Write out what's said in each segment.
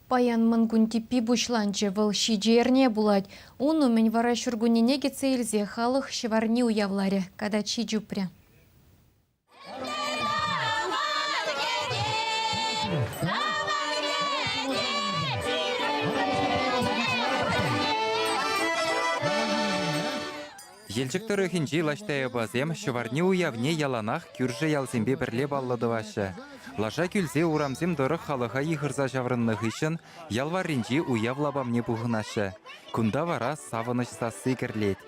Паян Мӑнкун типпи пуҫланчӗ, вӑл ҫичӗ эрне пулать. Ун умӗн вара ҫуркуннене кӗтсе илсе халӑх ҫӑварни уявларӗ, катаччи чупрӗ. Елчӗк тӑрӑхӗнчи Лаҫтаяпасем Ҫӑварни уявне яланах кӳршӗ ялсемпе пӗрле паллӑ тӑваҫҫӗ. Лаша кӳлсе урамсем тӑрӑх халӑха йыхӑрса ҫаврӑннӑ хыҫҫӑн ял варринчи уяв лапамне пухӑнаҫҫӗ. Кунта вара савӑнӑҫ сасси кӗрлет.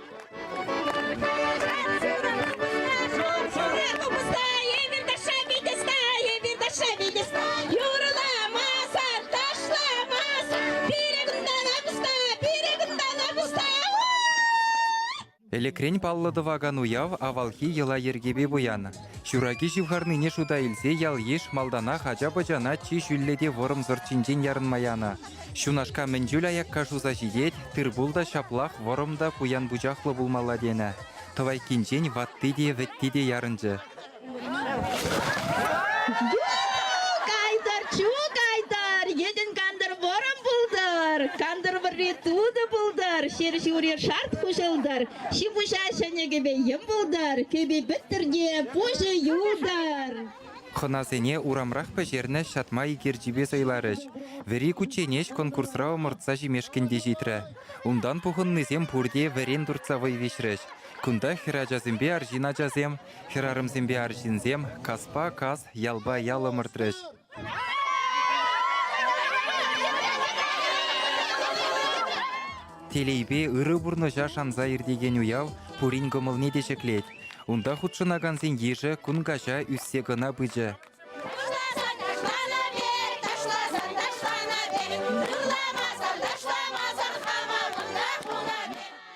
Ӗлӗкрен паллӑ тӑвакан уяв авалхи йӑла-йӗркепе пуян. Ҫураки ҫывхарнине шута илсе ял-йыш малтанах ача-пӑчана чи ҫӳллӗ те вӑрӑм сӑрт ҫинчен ярӑнма янӑ. Ҫунашка мӗн чуль аякка шуса ҫитет, тыр-пул та ҫаплах вӑрӑм та пуян пучахлӑ пулмалла тенӗ. Тӑвайккинчен ватти те, вӗтти те ярӑнчӗ. Кайтӑр, чу кайтӑр, йӗтӗн кантӑр вӑрӑм пултӑр, кантӑр вӑрри тутӑ пултӑр, ҫер ҫури шарт хуҫӑлтӑр, ҫи-пуҫа ҫӗнӗ кӗпе йӑм пултӑр, кӗпи пӗттӗр те пуҫӗ юлтӑр. Хӑнасене урамрах пӗҫернӗ ҫатма икерчипе сӑйларӗҫ. Вӗри кучченеҫ конкурсра ӑмӑртса ҫимешкӗн те ҫитрӗ. Унтан пухӑннисем пурте вӗрен туртса вӑй виҫрӗҫ. Кунта хӗрачасемпе арҫын ачасем, Хӗрарӑмсемпе арҫынсем каспа кас, ялпа ял ӑмӑртрӗҫ. Телейпе ырӑ пурнӑҫа шанса иртекен уяв пурин кӑмӑлне те ҫӗклет. Унта хутшӑнакансен йышӗ кун каҫа ӳссе кӑна пычӗ.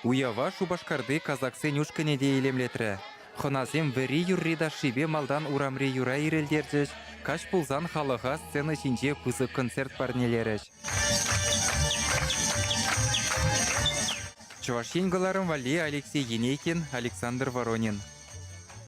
Уява Шупашкарти казаксен ушкӑнӗ те илемлетрӗ. Хӑнасем вӗри юрри-ташшипе малтан урамри юра ирӗлтерчӗҫ, каҫ пулсан халӑха сцена ҫинче пысӑк концерт парнелерӗҫ. Чӑваш Ен кӑларӑм валли Алексей Енейкин, Александр Воронин.